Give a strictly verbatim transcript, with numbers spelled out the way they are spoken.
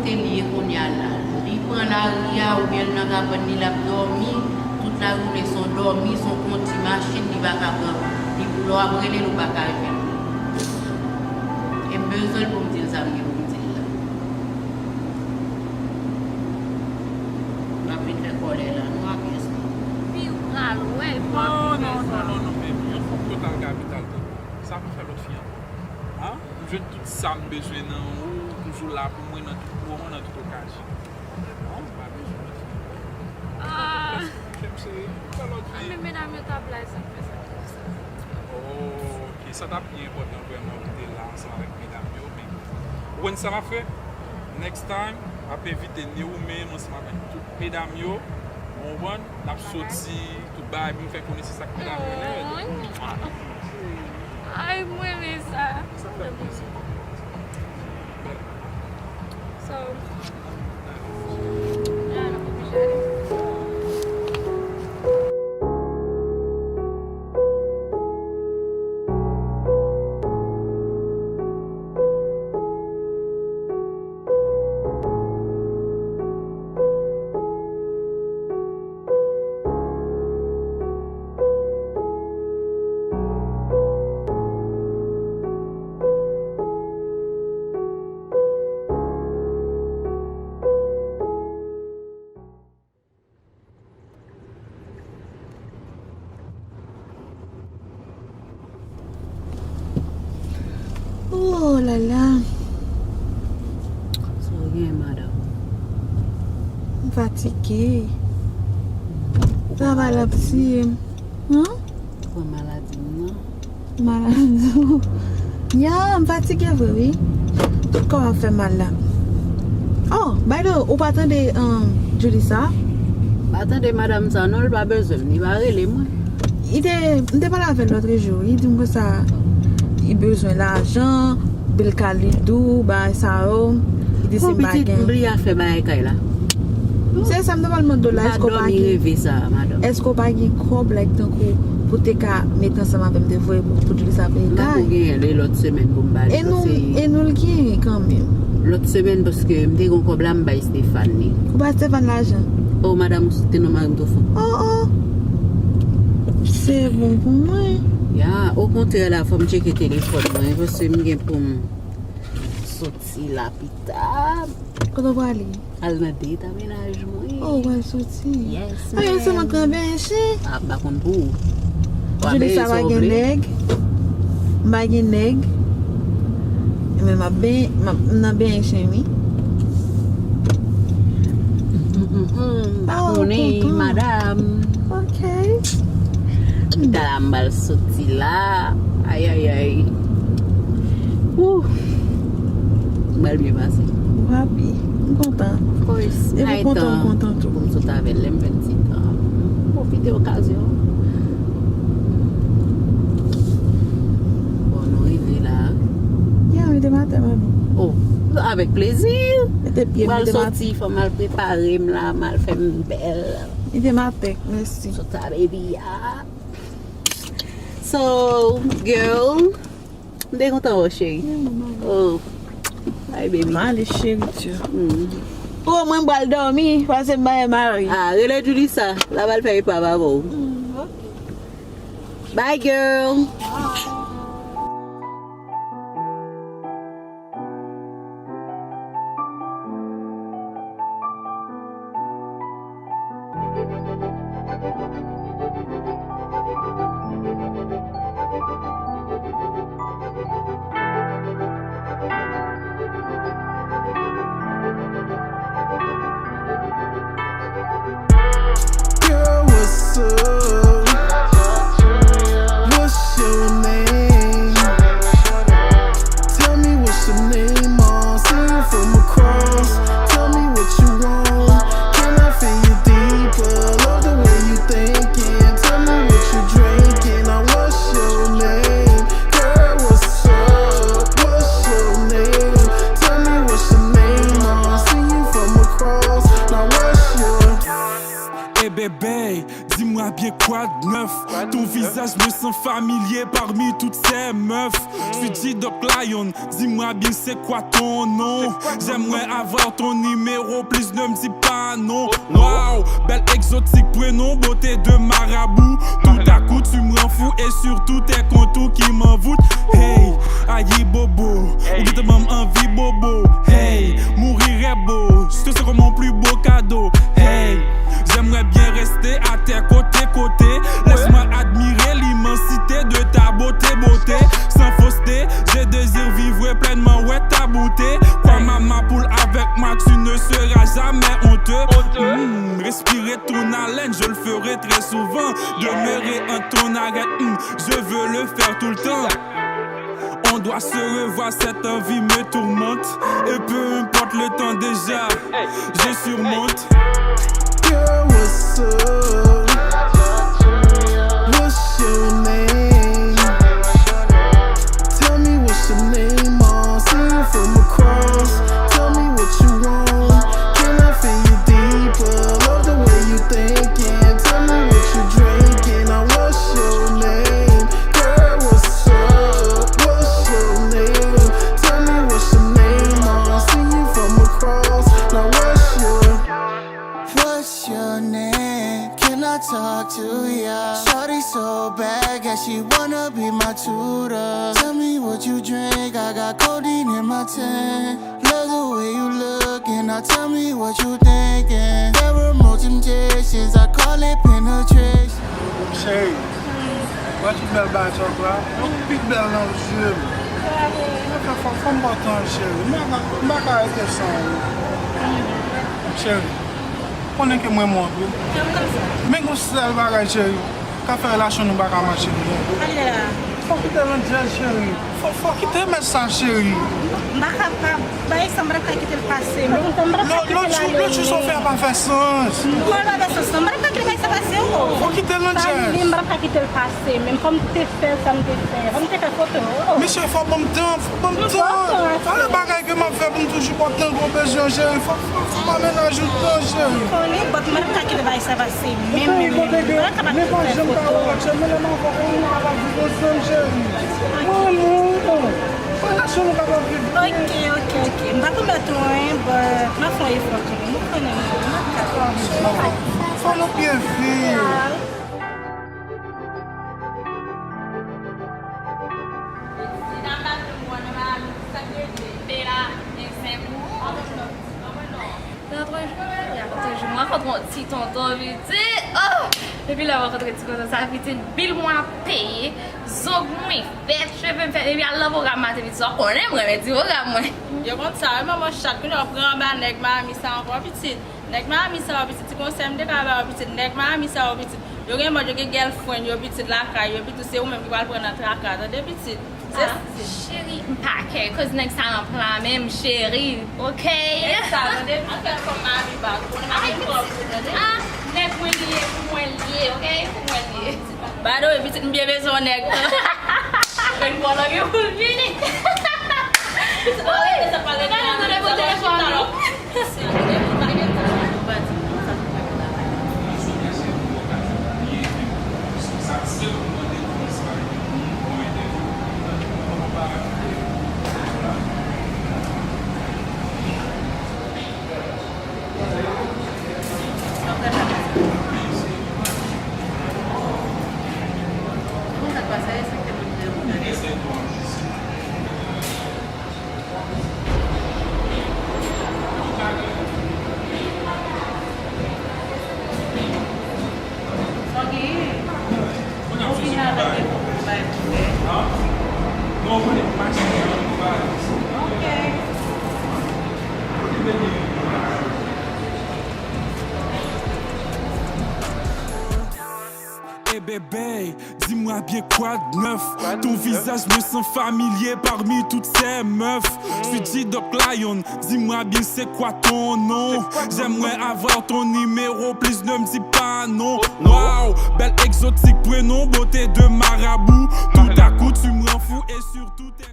Li ye kounye a la. Li pran lari a oubyen l nan kabann li, l ap dòmi. Tout lajounen se yon dòmi, se yon kondi machin, li pa ka pran. Li, lè w ap rele l, ou pa ka jwenn li. E m bezwen l pou m di l sa m gen pou m di l la. M ap vin fè kòlè la, non, ak yès la. Pi w pral wè, fò w vin fè sa. Non, non, non, non, non, baby. Yon fòk total kapital tou. Sa pou fè lòt fi ankò. Hein? M jwenn tout sa m bezwen nan ou, ou toujou la pou mwen nan tout moman, nan tout okazyon. Non, m pa bezwen lòt fi. Ah. Kè m cheri, m pa lòt fi. Ah, men medam yo t ap la, sa k fè sa, sa, sa. Oh, ok, sa t ap pi enpòtan vrèman pou te la ansanm avèk medam yo, men ou konn sa m ap fè? Next time, m ap envite ni ou menm ansanm avèk tout medam yo, ou konprann? N ap soti, tout bagay, pou n fè konesans ak medam yo nèt. Ay, mwen renmen sa. Sa fè plezi. So, Oh la la. Sa w gen, madanm? M fatige. Travay la ap tiye m. Hein? Ou pran maladi m nan? Maladi w? Ya, m fatige vre, wi. Tout kò m ap fè mal la. Oh, by the way, ou pa tande, um, Julissa? Pa tande madanm sa non, li pa bezwen m, li pa rele mwen. Li te, m te pale avè l lòtrejou, li di m konsa, li bezwen lajan, bil kalidou, bagay sa yo. Li di si m pa gen. Bon, pitit, m bliye afè bagay kay la. Se sa m te pral mande w la, èske w pa gen, èske w pa gen kòb, like, tankou pou te ka met ansanm avè m te voye pou, pou Julissa peye kay? M pa ko genyen, e lòt semèn pou m ba li. E nou, e nou l genyen kanmenm. Lòt semèn, paske m te gen yon kòb la, m bay Stéphane li. Ou bay Stéphane lajan? Oh, madanm, ou site non mari m tou fò. Oh, oh. Se bon pou mwen. Ya, okontrè la, fò m tcheke telefòn mwen, paske m gen pou m soti la pita. Kote w prale? Al nan date a mennaj mwen. Oh, w pral soti? Yes, ma'am. Ay, se mwen k nan benyen chen. Ah, m pa konn pou ou. Julissa pa gen nèg. M pa gen nèg. Men m ap ben, m ap, m nan benyen chen, wi. M pa konnen, madanm. Ok. Pita la, m pral soti la. Ay, ay, ay. Ouh. M pral byen pase. W happy. M kontan. Of course. Epi kontan, m kontan tou. Pou m sot avè l, lè m fè ti tan. M pwofite okazyon. Bon, nou rive la. Ya, mete m atè, mami. Oh, avèk plezi. Mete pye m, mete m atè. M pral soti, fò m al prepare m la, m al fè m bèl. Mete m atè, mèsi. Sot sa, baby, ya. So, girl, m te kontan wè w, cheri. Oh, ay, baby. M ale, cheri, tyo. Mm. Oh, mwen, m pral dòmi, pase m bay mari. Ah, rele Julissa, l ap al fè epav avè w. Mm, ok. Bye, girl. Bye. Girl, what's up? What's your name? Familier parmi toutes ces meufs. Sweetie Doc Lion, dis-moi bien c'est quoi ton nom. J'aimerais avoir ton numéro, please ne me dis pas non. Wow, belle exotique, prénom, beauté de marabout. Tout à coup tu me rends fou et surtout tes contours qui m'envoûtent. Hey, ayi bobo, ou gentan ban m anvi bobo. Hey, mourir est beau, je te serai mon plus beau cadeau. Hey, j'aimerais bien rester à tes côtés, côtés. Laisse-moi admirer l'immensité de ta beauté, beauté. Sans fausseté, je désire vivre pleinement, ouais, ta beauté. Crois-moi, ma poule, avec moi, tu ne seras jamais honteux. Hmm, respirer ton haleine, je le ferai très souvent. Demeurer en ton arête, hmm, je veux le faire tout le temps. On doit se revoir, cette envie me tourmente. Et peu importe le temps déjà, je surmonte. Girl, what's up? What's your name? Tell me what's your name, I'll see you from across. Tell me what you want, can I feel you deeper? Love the way you thinking, tell me what you drinking. Now what's your name? Girl, what's up? What's your name? Tell me what's your name, I'll see you from across. Now what's your, what's your name? Can I talk to ya? Shawty so bad, yeah, she wanna be my tutor. Tell me what you drink, I got codeine in my tank. Love the way you looking, now tell me what you thinking. There were more temptations, I call it penetration. Cheri, wè tout bèl bagay sa w la, yon pi bèl nan zye m. Mwen fè fò, fò m ba w tan, cheri. M pa ka, m pa ka rete san ou. Cheri, konnen ke m renmen w anpil. Men gon sèl bagay, cheri, k ap fè relasyon nou pa ka mache byen. Fò w kite landjèz, cheri. Fò, fò w kite mès sa, cheri. M pa kapab. Bagay sa, m pa t ap ka kite l pase. Lòt, lòt jou, lòt jou sa w fè a pa fè sans. Kòman l pa fè sans? M pa t ap ka kite bagay sa pase, o. Fò w kite landjèz. Sa li, m pa t ap ka kite l pase. Men fò m te fè sa m te fè. Fò m te fè foto. Mesye, fò w ban m tan, fò w ban m tan. Pale bagay ke m ap fè pou m toujou ba w tan ke w bezwen, cheri. Fò, fò, fò pa menaj ou tan, cheri. Konnen, but m pa t ap ka kite bagay sa pase. Menm, menm, menm. M pa t ap kapab fè foto. Men lè m avè w, nou kapab viv ansanm, cheri. Mwen renmen w. Relasyon nou kapab viv byen. Ok, ok, ok. M pa pwomèt ou anyen, but m ap fè yon efò kanmenm. Ou konnen, m ap kapab. Fò, fò, fò nou byen viv. Nan twa jou, ya, twa jou, mwen rankontre yon ti tonton pitit. Oh! Depi lè mwen rankontre ti tonton sa, pitit, bil mwen ap peye, zong mwen fèt, cheve m fèt, epi al nan pwogram maten pitit sa, w konnen mwen renmen ti pwogram mwen. Yo konn sa, wi, manman chat, kounye a w pran anba nèg Miami sa ankò pitit. Nèg Miami sa yo pitit, ti konsèy m te ka ba yo pitit, nèg Miami sa yo pitit. Yo gen mòd, yo gen girlfriend yo pitit lakay yo, pitit se ou menm ki pral pran nan traka, tande pitit. Se Ah, cheri, m pa care, cause nèg sa nan plan menm, cheri, ok? Nèg sa, tande, m ap fè kòm Miami bag, konnen m ap Ay, fè kòm, tande? Ah, nèg mwen li ye, pou mwen li ye, ok? Pou mwen li ye. By the way, pitit, m byen bezwen yon nèg. Fè n pran lòt gen pou l vini. Pitit, wè, sa pale. Gade nou de pou telefòn nou. Eh bébé, dis-moi bien quoi de neuf. Ton visage me semble familier parmi toutes ces meufs. Sweetie Doc Lion, dis-moi bien c'est quoi ton nom. J'aimerais avoir ton numéro, please ne me dis pas non. Wow, belle exotique, prénom, beauté de marabout. Tout à coup tu me rends fou et surtout t'es